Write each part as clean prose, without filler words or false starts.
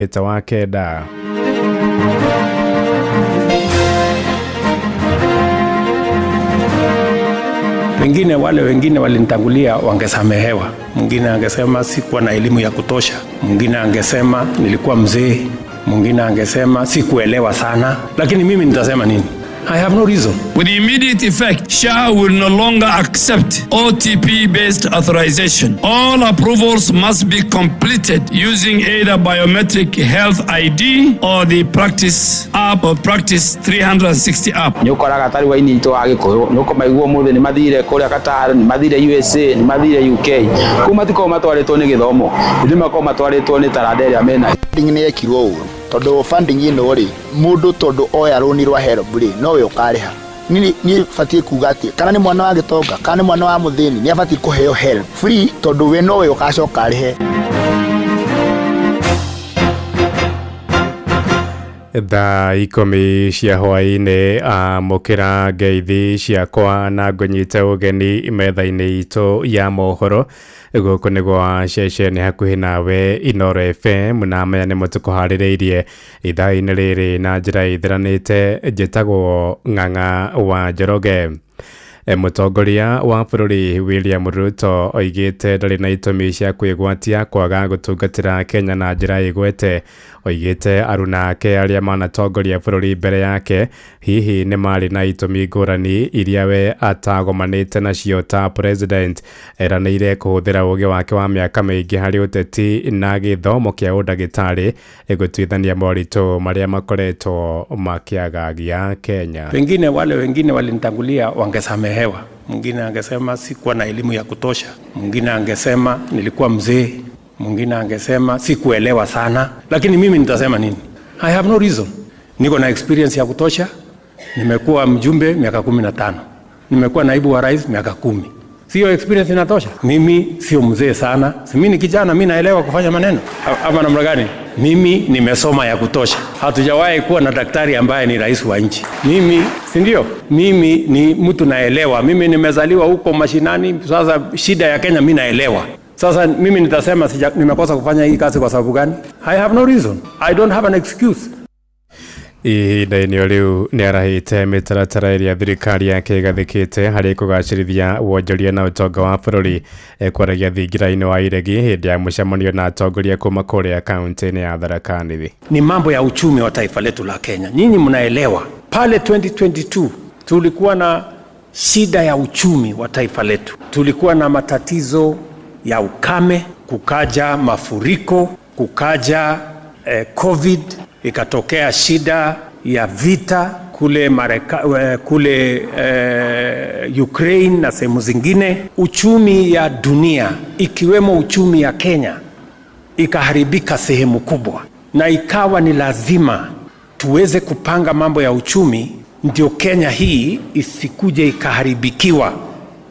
Wa kenda. Pengine wale wengine walinitangulia wangesamehewa. Mwingine angesema sikuwa na elimu ya kutosha, mwingine angesema nilikuwa mzee, mwingine angesema sikuelewa sana, lakini mimi nitasema nini? I have no reason. With immediate effect, SHA will no longer accept OTP-based authorization. All approvals must be completed using either biometric health ID or the Practice app or Practice 360 app. Nä å koraga tarä waini itå wa gä kå yå nä å kåmaigua å må thä nä mathire kå rä a Qatar, nä mathire USA, nä mathire UK. Kå matikorwo matwarä two nä gä thomo, nä makorwo matwarä two nä taranda ä rä a mena. Funding nĩ yekirwo ũru tondũ funding ĩno rĩ, mũndũ tondũ oya rũni rwa HELB rĩ, nowe ũkarĩha. Niĩ batiĩ kuga atĩ kana nĩ mwana wa gĩtonga kana nĩ mwana wa mũthĩni, nĩ abatiĩ kũheo HELB free tondũ we nowe ũgacoka arĩhe. Thaa 10 cia hwaĩ-inĩ, amũkĩra ngeithi ciakwa na ngũnyite ũgeni metha-inĩ itũ ya mohoro. Gũkũ nĩ gwa ceceni hakuhĩ nawe Inoro FM, na maya nĩmo tũkũharĩrĩirie ithaa-inĩ rĩrĩ na njĩra ĩtheranĩte. Njĩtagwo Ng'ang'a wa Njoroge. Mũtongoria wa bũrũri William Ruto oigĩte ndarĩ na itũmi cia kwĩgwatia kwaga gũtungatĩra Kenya na njĩra ĩgwete. Oigĩte aruna ake arĩa manatongoria bũrũri mbere yake hihi nĩ marĩ na itũmi ngũrani iria we atagomanĩte nacio ta president. Eranĩire kũhũthĩra ũgĩ wake wa mĩaka mĩingĩ harĩ ũteti na gĩthomo kĩa ũndagĩtarĩ gũtuithania moritũ marĩa makoretwo makĩagagia Kenya. Pengine wale wengine walinitangulia wangesamehewa. Mwingine angesema sikuwa na elimu ya kutosha, mwingine angesema nilikuwa mzee, mwingine angesema sikuelewa sana, lakini mimi nitasema nini? I have no reason. Niko na experience ya kutosha. Nimekuwa mjumbe miaka 15, nimekuwa naibu wa rais miaka 10. Sio experience inatosha? Mimi sio mzee sana, si mimi ni kijana, mimi naelewa kufanya maneno ama namna gani? Mimi nimesoma ya kutosha. Hatujawahi kuwa na daktari ambaye ni rais wa nchi. Mimi, si ndio? Mimi ni mtu naelewa. Mimi nimezaliwa huko mashinani. Sasa shida ya Kenya mimi naelewa. Sasa mimi nitasema nimekosa kufanya hii kazi kwa sababu gani? I have no reason. I don't have an excuse. Ihinda-inĩ o rĩu nĩ arahĩte mĩtaratara ĩrĩa thirikari yake ĩgathĩkĩte harĩ kũgacĩrithia wonjoria na ũtonga wa bũrũri. Ekwaragia thingira-inĩ wa Iregi hĩndĩ ya mũcemanio na atongoria kuma kũrĩa kaunti-inĩ ya Tharaka Nithi. Ni mambo ya uchumi wa taifa letu la Kenya. Nyinyi mnaelewa, pale 2022 tulikuwa na shida ya uchumi wa taifa letu. Tulikuwa na matatizo ya ukame, kukaja mafuriko, kukaja COVID, ikatokea shida ya vita kule kule Ukraine na sehemu zingine. Uchumi ya dunia ikiwemo uchumi ya Kenya ikaharibika sehemu kubwa, na ikawa ni lazima tuweze kupanga mambo ya uchumi ndio Kenya hii isikuje ikaharibikiwa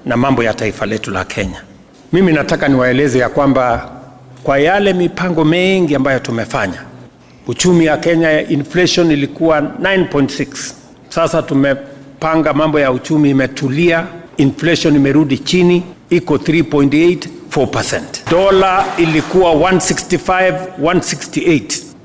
na mambo ya taifa letu la Kenya. Mimi nataka niwaeleze ya kwamba kwa yale mipango mengi ambayo tumefanya, uchumi ya Kenya inflation ilikuwa 9.6. Sasa tumepanga mambo ya uchumi imetulia, inflation imerudi chini, iko 3.84%. Dola ilikuwa 165, 168.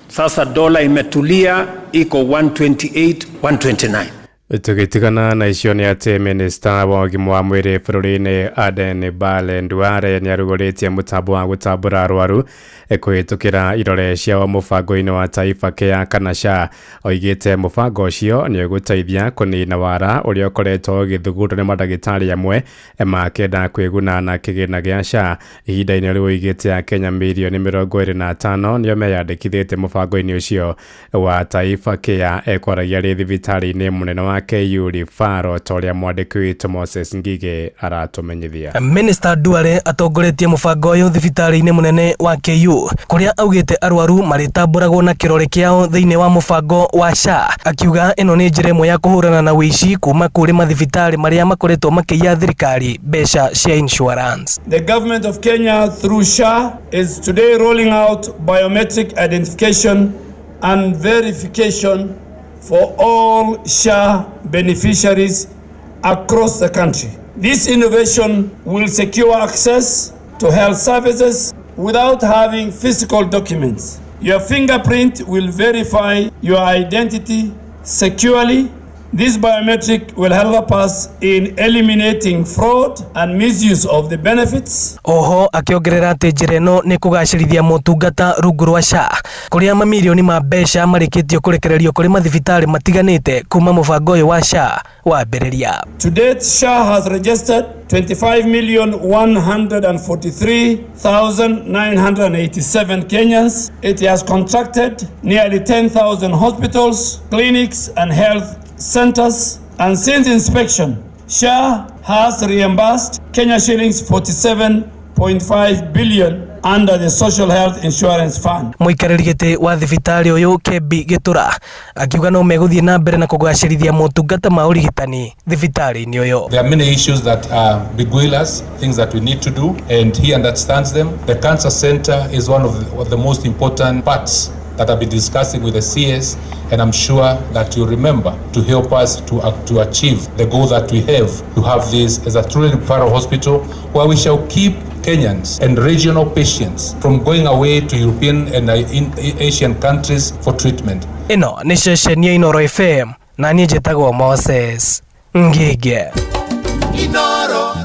Sasa dola imetulia, iko 128, 129. Tũgĩtigana na icio nĩ atĩ minista wa ũgima wa mwĩrĩ bũrũri-inĩ Aden Bale Duale nĩ arugũrĩtie mũtambo wa gũtambũra arwaru kũhĩtũkĩra irore ciao mũbango-inĩ wa Taifa Care kana SHA. Oigĩte mũbango ũcio nĩ ũgũteithia kũnina wara ũrĩa ũkoretwo ũgĩthugundwo nĩ mandagĩtarĩ amwe makĩenda kwĩguna na kĩgĩna gĩa SHA. Ihinda-inĩ rĩu oigĩte Akenya mirioni 25 nĩo meyandĩkithĩtie mũbango-inĩ ũcio wa Taifa Care. Ekwaragia rĩ thibitarĩ-inĩ mũnene wa KU Referral ta ũrĩa mwandĩki witũ Moses Ngige aratũmenyithia. Minister Duale atongoretie mũbango ũyũ thibitarĩ-inĩ mũnene wa KU kũrĩa augĩte arwaru marĩtambũragwo na kĩrore kĩao thĩinĩ wa mũbango wa SHA, akiuga ĩno nĩ njĩra ĩmwe ya kũhũrana na ũici kuma kũrĩ mathibitarĩ marĩa makoretwo makĩiya thirikari mbeca cia insurance. The government of Kenya through SHA is today rolling out biometric identification and verification for all SHA beneficiaries across the country. This innovation will secure access to health services without having physical documents. Your fingerprint will verify your identity securely. This biometric will help us in eliminating fraud and misuse of the benefits. Oho akĩongerera atĩ njĩra ĩno nĩ kũgacĩrithia motungata rungu rwa SHA, kũrĩa mamirioni ma mbeca marĩkĩtio kũrekererio kũrĩ mathibitarĩ matiganĩte kuma mũbango ũyũ wa SHA wambĩrĩria. To date, SHA has registered 25,143,987 Kenyans. It has contracted nearly 10,000 hospitals, clinics and health centers, and since inspection, SHA has reimbursed Kenya shillings 47.5 billion under the Social Health Insurance Fund. Mũikarĩri gĩtĩ wa thibitarĩ ũyũ Kembi Gĩtũra akiuga no megũthiĩ na mbere na kũgacĩrithia motungata ma ũrigitani thibitarĩ-inĩ ũyũ. There are many issues that beguile us, things that we need to do, and he understands them. The cancer center is one of the most important parts that I've been discussing with the CS, and I'm sure that you remember to help us to achieve the goal that we have, to have this as a truly referral hospital where we shall keep Kenyans and regional patients from going away to European and Asian countries for treatment. Ĩno nĩ ceceni ya Inooro FM na niĩ njĩtagwo Moses Ngige.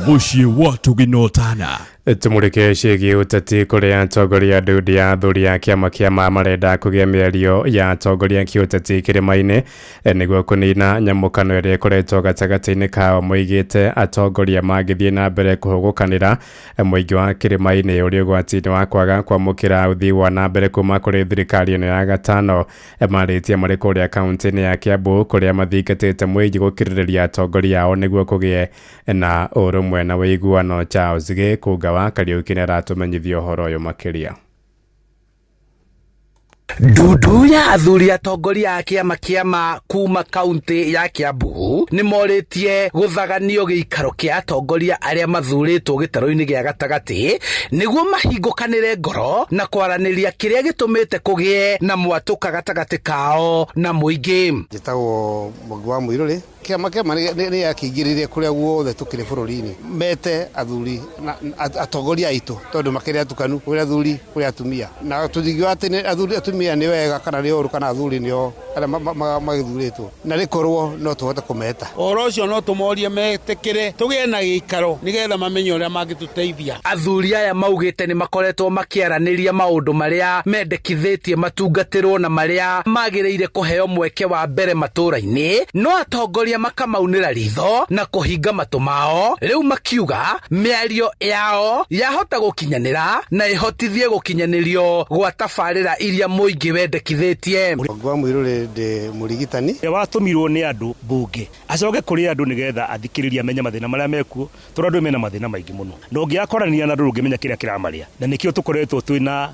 Mũciĩ wa tũginotana. Tumurike ciĩgiĩ ũteti kũrĩa atongoria ndundu ya athuri a kĩama kĩa ma marenda kũgĩa mĩario ya atongoria kĩũteti kĩrĩma-inĩ nĩguo kũnina nyamũkano ĩrĩa ĩkoretwo gatagatĩ-inĩ kao. Moigĩte atongoria mangĩthiĩ na mbere kũhũgũkanĩra mũingĩ wa kĩrĩma-inĩ ũrĩ ũgwati-inĩ wa kwaga kwamũkĩra ũthii wa na mbere kuma kũrĩ thirikari ĩno ya gatano. Marĩtie marĩ kũrĩa kaunti-inĩ ya Kiambu kũrĩa mathingatĩte mũingĩ gũkirĩrĩria atongoria ao nĩguo kũgĩe na ũrũmwe na ũiguano. Charles Gĩkũnga wa Kariuki nĩ aratumenyithia ũhoro ũyũ makĩria. Ndundu ya athuri atongoria a kĩama kĩama kuma kaunti ya Kiambu nĩ morĩtie gũthaganio gĩikaro kĩa atongoria arĩa mathurĩtwo gĩtarũ-inĩ gĩa gatagatĩ nĩguo mahingũkanĩre ngoro na kwaranĩria kĩrĩa gĩtũmĩte kũgĩe na mwatũka gatagatĩ kao na mũingĩ. Njĩtagwo Mwangi wa Mũirũrĩ. Kĩama kĩama nĩ yakĩingĩrire kũrĩa guothe tũkĩrĩ bũrũri-inĩ, mete athuri na atongoria aitũ tondũ makĩrĩ atukanu, kũrĩ athuri kũrĩ atumia, na tũthingiuga atĩ athuri atumia nĩ wega kana nĩ ũru kana athuri nĩo arĩa magĩthurĩtwo, na rĩkorwo no tũhote kũmeta. Ũhoro ũcio no tũmorie metĩkĩre tũgĩe na gĩikaro nĩgetha mamenye ũrĩa mangĩtũteithia. Athuri aya maugĩte nĩ makoretwo makĩaranĩria maũndũ marĩa mendekithĩtie matungatĩrwo na marĩa magĩrĩire kũheo mweke wa mbere matũũra-inĩ, no atongoria makamaunĩra ritho na kũhinga matũ mao. Rĩu makiuga mĩario yao yahota gũkinyanĩra na ĩhotithie gũkinyanĩrio gwa tabarĩra iria mũingĩ wendekithĩtie. Mwangi wa Mũirũrĩ ndĩ mũrigitani watũmirwo nĩ andũ mbunge acoke kũrĩ andũ nĩgetha athikĩrĩrie amenye mathĩna marĩa mekuo, tondũ andũ mena mathĩna maingĩ mũno, na ũngĩakoranĩria na andũ ndũngĩmenya kĩrĩa kĩramarĩa, na nĩkĩo tũkoretwo twĩna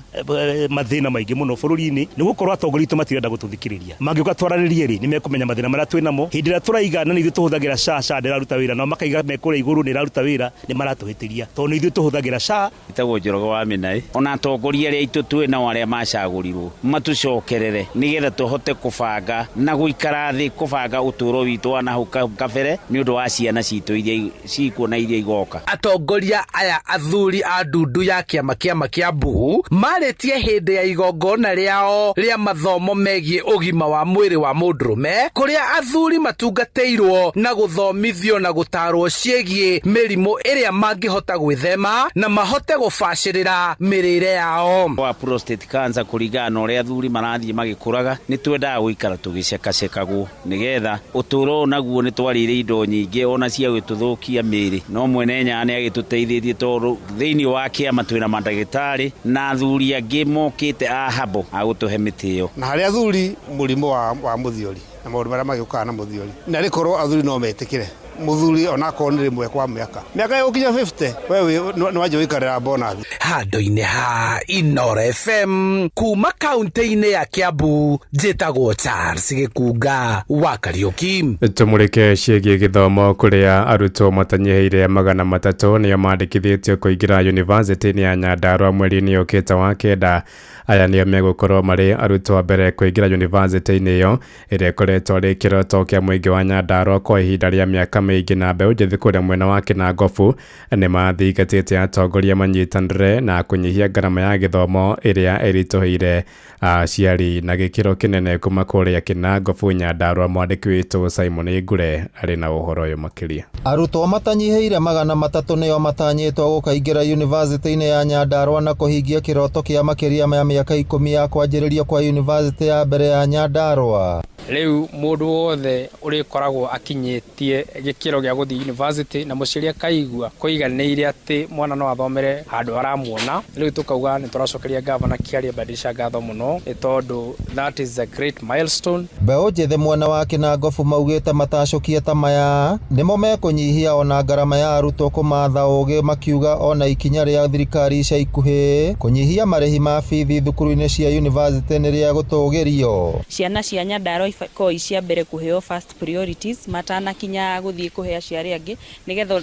mathĩna maingĩ mũno bũrũri-inĩ, nĩ gũkorwo atongoria aitũ matirenda gũtũthikĩrĩria. Mangĩũka twaranĩrie rĩ, nĩ mekũmenya mathĩna marĩa twĩnamo. Hĩndĩ ĩrĩa tũraiga na nĩ ithuĩ tũhũthagĩra SHA, SHA ndĩraruta wĩra, nao makaiga mekũrĩa igũrũ nĩ ĩraruta wĩra, nĩ maratũhĩtĩria tondũ nĩ ithuĩ tũhũthagĩra SHA. Ĩtagwo Njoroge wa Mĩnaĩ. Ona atongoria arĩa aitũ twĩ nao arĩa macagũrirwo matũcokerere nĩgetha tũhote kũbanga na gũikara thĩ kũbanga ũtũũro witũ wa nahau kabere nĩ ũndũ wa ciana citũ iria cikuo na iria igoka. Atongoria aya athuri a ndundu ya kĩama kĩama Kiambu marĩtie hĩndĩ ya igongona rĩao rĩa mathomo megiĩ ũgima wa mwĩrĩ wa mũndũrũme, kũrĩa athuri matungatĩirwo na gũthomithio na gũtarwo ciĩgiĩ mĩrimũ ĩrĩa mangĩhota gwĩthema na mahote gũbacĩrĩra mĩrĩre yao. Wa prostate cancer kũringana na ũrĩa athuri marathiĩ magĩkũraga, nĩ twendaga gũikara tũgĩcekacekagwo nĩgetha ũtũũro naguo nĩ twarĩire indo nyingĩ ona cia gũtũthũkia mĩĩrĩ, no mwene Nyaga nĩ agĩtũteithĩtie tondũ thĩinĩ wa kĩama twĩna mandagĩtarĩ na athuri angĩ mokĩte a habo a gũtũhe mĩtĩ ĩyo. Na harĩ athuri mũrimũ wa mũthiori na maũndũ marĩa magĩũkaga na mũthiori, na rĩkorwo athuri no metĩkĩre mũthuri onakorwo nĩ rĩmwe kwa mĩaka mĩaka ĩgũkinya 50 we nĩ wanjia gũikarĩra bonathi. Handũ-inĩ ha Inooro FM kuma kaunti-inĩ ya Kiambu, njĩtagwo Charles Gĩkunga wa Kariuki. Tũmũrĩke ciĩgiĩ gĩthomo kũrĩa arutwo matanyihĩire 300 nĩo mandĩkithĩtio kũingĩra yunivasĩtĩ-inĩ ya Nyandarua mweri-inĩ ũkĩte wa kenda. Aya nĩo megũkorwo marĩ arutwo a mbere kũingĩra yunivasĩtĩ-inĩ ĩyo ĩrĩa ĩkoretwo ĩrĩ kĩroto kĩa mũingĩ wa Nyandarua kwa ihinda rĩa mĩaka mĩingĩ na mbeũ njĩthĩ kũrĩa mwena wa Kĩnangobu nĩ mathingatĩte atongoria manyitanĩre na kũnyihia ngarama ya gĩthomo ĩrĩa ĩritũhĩire aciari na gĩkĩro kĩnene kuma kũrĩa Kĩnangobu Nyandarua. Mwandĩki witũ Simon Ngure arĩ na ũhoro ũyũ makĩria. Arutwo matanyihĩire 300 nĩo matanyĩtwo gũkaingĩra yunivasĩtĩ-inĩ ya Nyandarua na kũhingia kĩroto kĩa makĩria ma mĩaka 10 ya kwanjĩrĩrio kwa yunivasĩtĩ ya mbere ya Nyandarua. Rĩu mũndũ wothe ũrĩkoragwo akinyĩtie gĩkĩro gĩa gũthiĩ university na mũciari akaigua kũiganĩire atĩ mwana no athomere handũ aramuona, rĩu tũkauga nĩ tũracokeria gavana Kĩaria Badilisha ngatho mũno nĩ tondũ that is a great milestone. Mbeũ njĩthĩ mwena wa Kĩnangobu maugĩte matacũkia ta maya nĩmo mekũnyihia ona ngarama ya arutwo kũmatha ũgĩ, makiuga ona ikinya rĩa thirikari ica ikuhĩ kũnyihia marĩhi ma bithi thukuru-inĩ cia yunivasĩtĩ nĩ rĩa gũtũgĩrio. Ciana cia Nyandarua ikoragwo cia mbere kũheo first priorities matanakinya gũthiĩ kũhe acio arĩa angĩ, nĩgetha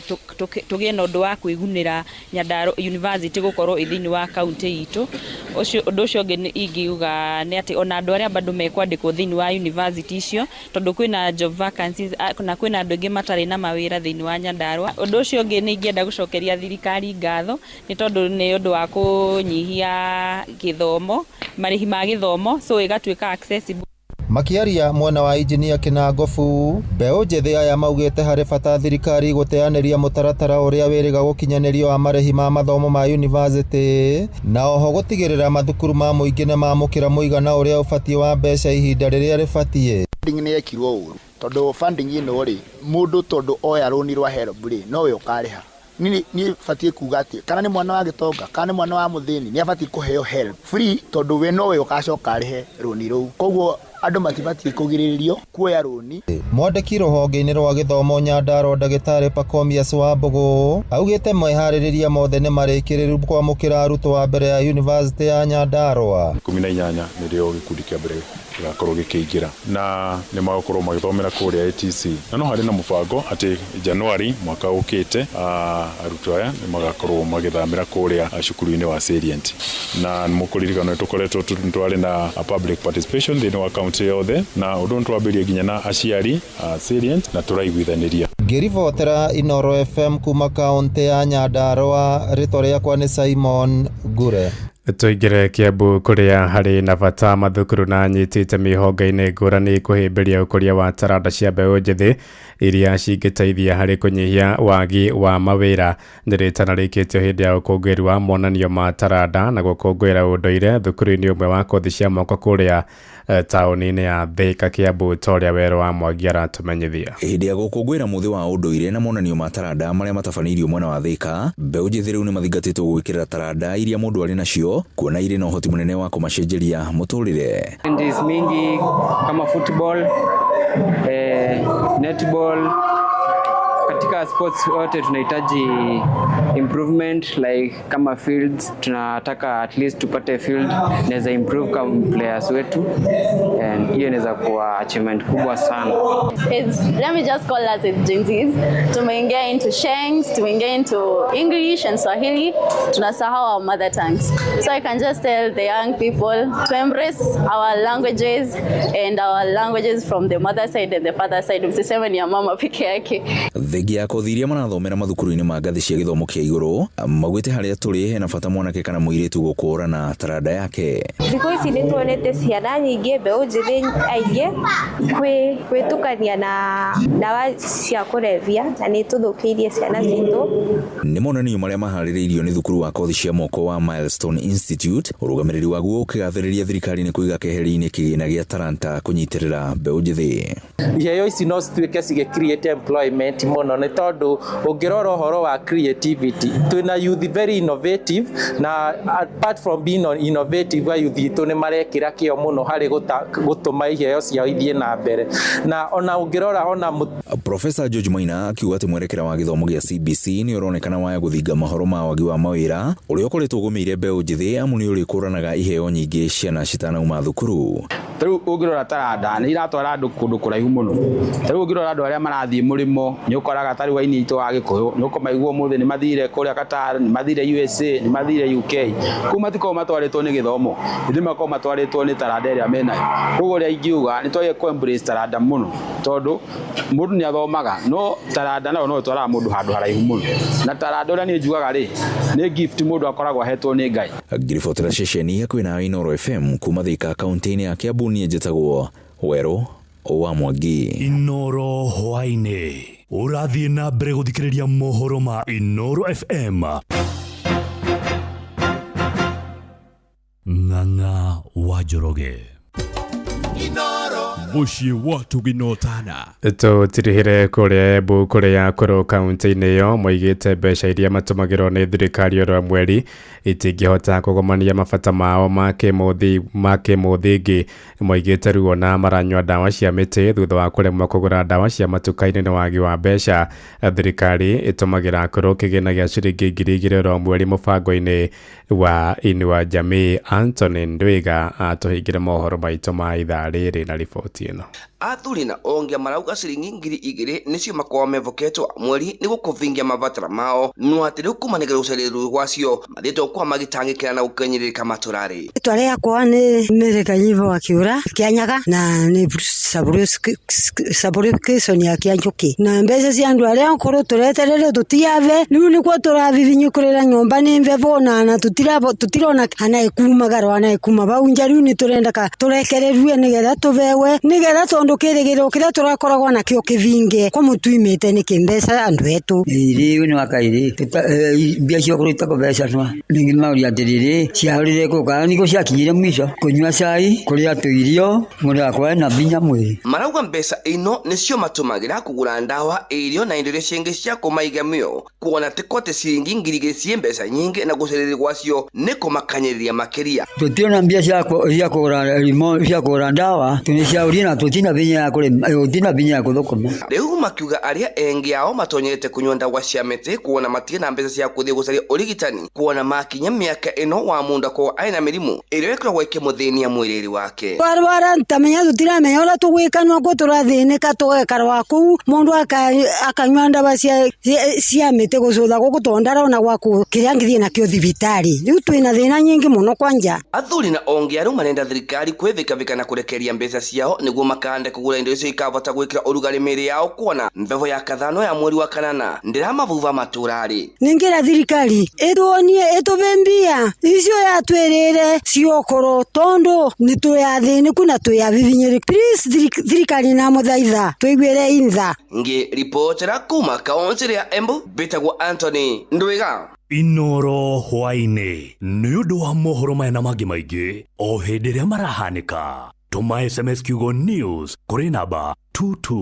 tũgĩe na ũndũ wa kwĩgunĩra Nyandarua University gũkorwo ĩ thĩinĩ wa kaunti itũ. Ũndũ ũcio ũngĩ ingiuga nĩ atĩ ona andũ arĩa bado mekwandĩkwo thĩinĩ wa university icio, tondũ kwĩna job vacancies na kwĩna andũ aingĩ matarĩ na mawĩra thĩinĩ wa Nyandarua. Ũndũ ũcio ũngĩ nĩ ingĩenda gũcokeria thirikari ngatho nĩ tondũ nĩ ũndũ wa kũnyihia gĩthomo, marĩhi ma gĩthomo, so ĩgatuĩka accessible. Makiaria mwena wa injinia Kĩnangobu, mbeũ njĩthĩ aya maugĩte harĩ bata thirikari gũteanĩria mũtaratara ũrĩa wĩrĩga gũkinyanĩrio wa marĩhi ma mathomo ma yunivasĩtĩ na oho gũtigĩrĩra mathukuru ma mũingĩ nĩ mamũkĩra mũigana ũrĩa ũbatiĩ wa mbeca ihinda rĩrĩa rĩbatiĩ. Funding nĩ yekirwo ũru tondũ funding ĩno rĩ, mũndũ tondũ oya rũni rwa HELB rĩ, nowe ũkarĩha. Niĩ batiĩ kuga atĩ kana nĩ mwana wa gĩtonga kana nĩ mwana wa mũthĩni nĩ abatiĩ kũheo HELB free tondũ we nowe ũgacoka arĩhe rũni rũu. Koguo andũ matibatiĩ kũgirĩrĩrio kuoya rũni. Mwandĩki rũhonge-inĩ rwa gĩthomo Nyandarua ndagĩtarĩ Pacomius Wambũgũ augĩte meharĩrĩria mothe nĩ marĩkĩrĩru kwamũkĩra arutwo a mbere ya yunivasĩtĩ ya Nyandarua. 18 nĩrĩo gĩkundi kĩa mbere gĩgakorwo gĩkĩingĩra na nĩ magũkorwo magĩthomera kũrĩa ATC, na no harĩ na mũbango atĩ Januari mwaka ũkĩte arutwo aya nĩ magakorwo magĩthamĩra kũrĩa cukuru-inĩ wa Salient. Na mũkũririkana nĩ tũkoretwo twarĩ na public participation thĩinĩ wa kaunti yothe, na ũndũ nĩ twambĩrĩria nginya na aciari a Salient na tũraiguithanĩria. Ngĩribotera Inooro FM kuma kaunti ya Nyandarua, rĩtwa rĩakwa nĩ Simon Ngure. Tũingĩre Kiambu kũrĩa harĩ na bata mathukuru na anyitĩte mĩhonge-inĩ ngũrani kũhĩmbĩria ũkũria wa taranda cia mbeũ njĩthĩ iria cingĩteithia harĩ kũnyihia wagi wa mawĩra. Nĩ rĩtana rĩkĩtio hĩndĩ ya ũkũngũĩri wa monanio ma taranda na gũkũngũĩra ũndũire thukuru-inĩ ũmwe wa kothi cia moko kũrĩa taũni-inĩ ya Thika Kiambu, ta ũrĩa Werũ wa Mwangi aratũmenyithia. Hĩndĩ ya gũkũngũĩra mũthĩ wa ũndũire na monanio ma taranda marĩa matabanĩirio mwena wa Thika, mbeũ njĩthĩ rĩu nĩ mathingatĩtwo gwĩkĩrĩra taranda iria mũndũ arĩ nacio kuona irĩ na ũhoti mũnene wa kũmacenjeria mũtũrĩre. Ndizi mingi kama football, netball. Katika sports yote tunahitaji improvement, like kama fields tunataka at least tupate field inaweza improve kama players wetu, and hiyo inaweza kuwa achievement kubwa sana. It's, let me just call us as Gen Zs. Tumeingia into Shangs, tumeingia into English and Swahili, tunasahau our mother tongues. So I can just tell the young people to embrace our languages and our languages from the mother side and the father side. Msiseme ni ya mama peke yake. Thengia ya kothi iria marathomera mathukuru-inĩ ma ngathĩ cia gĩthomo kĩa igũrũ maugĩte harĩa tũrĩ hena bata mwanake kana mũirĩtu gũkũrana taranda yake. Thikũ ici nĩ tuonete ciana nyingĩ, mbeũ njĩthĩ aingĩ gwĩtukania na ndawa cia kũrebia, na nĩ tũthũkĩirie ciana citũ. Nĩ monanio marĩa maharĩrĩirio nĩ thukuru wa kothi cia moko wa Milestone Institute, ũrũgamĩrĩri waguo ũkĩgathĩrĩria thirikari nĩ kũiga keheri-inĩ kĩgĩna gĩa taranta kũnyitĩrĩra mbeũ njĩthĩ. Iheo ici no cituĩke cigĩ create employment mũno, nĩ tondũ ũngĩrora ũhoro wa creativity twĩna youth very innovative, na apart from being innovative youth itũ nĩ marekĩra kĩo mũno harĩ gũtũma iheo ciao ithiĩ na mbere. Na ona ũngĩrora ona Professor George Maina akiuga atĩ mwerekera wa gĩthomo gĩa CBC nĩ ũronekana waya gũthinga mahoro ma wagi wa mawĩra ũrĩa ũkoretwo ũgũmĩire mbeũ njĩthĩ, amu nĩ ũrĩkũranaga iheo nyingĩ ciana citanauma thukuru. Ta rĩu ũngĩrora taranda nĩ iratwara andũ kũndũ kũraihu mũno. Ta rĩu ũngĩrora andũ arĩa marathiĩ mũrĩmo, nĩ ũkoraga ta rĩu aini aitũ a Gĩkũyũ nĩ ũkũmaigua ũmũthĩ nĩ mathire kũrĩa Qatar, nĩ mathire USA, nĩ mathire UK. Kũu matikoragwo matwarĩtwo nĩ gĩthomo, ĩndĩ makoragwo matwarĩtwo nĩ taranda ĩrĩa menayo. Koguo ũrĩa ingiuga nĩ twagĩrĩire kũ embrace taranda mũno, tondũ mũndũ nĩ athomaga, no taranda nayo no ĩtwaraga mũndũ handũ haraihu mũno. Na taranda ũrĩa niĩ njugaga rĩ, nĩ gift mũndũ akoragwo ahetwo nĩ Ngai. Ngĩribotera ceceni hakuhĩ nawe Inooro FM kuma Thika kaunti-inĩ ya Kiambu, niĩ njĩtagwo Werũ wa Mwangi. Inooro hwaĩ-inĩ ũrathiĩ na mbere gũthikĩrĩria mohoro ma Inooro FM. Ng'ang'a wa Njoroge. Mũciĩ wa Tuginotana. Tũtirihire kũrĩa Embu, kũrĩa akũrũ kaunti-inĩ ĩyo moigĩte mbeca iria matũmagĩrwo nĩ thirikari oro mweri itingĩhota kũgomania mabata mao ma kĩmũthingi. Moigĩte ruo na maranyua ndawa cia mĩtĩ thutha wa kũremwo kũgũra ndawa cia matuka-inĩ nĩ wagi wa mbeca. Thirikari ĩtũmagĩra akũrũ kĩgĩna gĩa ciringi 2000 oro mweri mũbango-inĩ wa Inua Jamii. Anthony Ndwiga atũhingĩre mohoro maitũ ma ithaa rĩrĩ na riboti ĩno. Athuri na onge marauga ciringi 2000 nicio makorwo mevoketwo mweri niguo kuvingia mabatara mao, no ati riu kumanĩkĩra gũcarĩrwo gwacio mathiĩte kwa magĩtangĩkĩra na gũkinyĩrĩrĩka matũrarĩ. Rĩtwa rĩakwa nĩ Mary Kanyiva wa Kĩũra Kĩanyaga, na nĩ sublocation ya Kĩanjũkĩ, na mbeca cia andũ arĩa akũrũ tũreterere tũtiave rĩu nĩkuo tũrabibinyũkĩrĩra nyũmba nĩ mbevo na tũtirona ana ĩkumagara ana ĩkuma bau nja. Rĩu nĩ tũrenda tũrekererue nĩgetha tũbewe, nĩgetha tondũ kĩrĩgĩrĩro kĩrĩa tũrakoragwo nakĩo kĩvinge kwa mũtuimĩte nĩkĩ mbeca andũ etu. Rĩu nĩ wakairĩ mbia cia kũrũ itakũbecanwa ningĩ maũria atĩrĩrĩ ciahũrire kũ kana nĩkũ ciakinyire mwico kũnyua cai kũrĩa tũirio mũndũ akorwo na binya mwĩrĩ. Marauga mbeca ino nicio matũmagĩra kũgũra ndawa, irio na indo iria cingĩ cia kũmaiga mĩoyo, kuona ti kote ciringi 2000 ciĩ mbeca nyingĩ na gũcererwo gwacio nĩ kũmakanyĩrĩria makĩria. Tũtirona mbia cia kũgũra ndawa tũnĩciaũrie na tũtina binya ya kũrĩma, tũtina binya ya gũthũkũma. Rĩu makiuga arĩa engi ao matonyete kũnyua ndawa cia mĩtĩ kuona matirĩ na mbeca cia kũthiĩ gũcaria ũrigitani, kuona makinya mĩaka ĩno wa mũndũ akorwo arĩ na mĩrimũ ĩrĩa ĩkoragwo ĩkĩmũthĩnia mwĩrĩ wake. Twarwara tamenya tũtiramenya ũrĩa tũgwĩka nĩkuo tũrathĩnĩka tũgekara kũu mũndũ akanyua ndawa cia mĩtĩ gũcũtha gũkũ tondũ ndarona gwa kĩrĩa angĩthiĩ nakĩo thibitarĩ. Rĩu twĩna thĩna nyingĩ mũno kwanja. Athuri na ongi arĩa marenda thirikari kwĩvikavika na kũrekeria mbeca ciao nĩguo makande kũgũra indo icio ikavota gwĩkĩra ũrugarĩ mĩĩrĩ yao, kuona mbevo ya kathano ya mweri wa kanana ndĩramavuva matũrarĩ. Ningĩra thirikari ĩtuonie ĩtũve mbia icio yatwĩrĩre ciokoro tondũ nĩ twĩathĩnĩku na twĩavivinyĩrĩku. Please thirikari na mũthaitha tũiguĩre intha. Ngĩ ripotera kuma kaunti ya Embu mbĩtagwo Anthony Ndwiga. Inooro hwaĩ-inĩ nĩ ũndũ wa mohoro maya na mangĩ maingĩ o hĩndĩ ĩrĩa marahanĩka. Tũma SMS kiugo news kũrĩ namba 22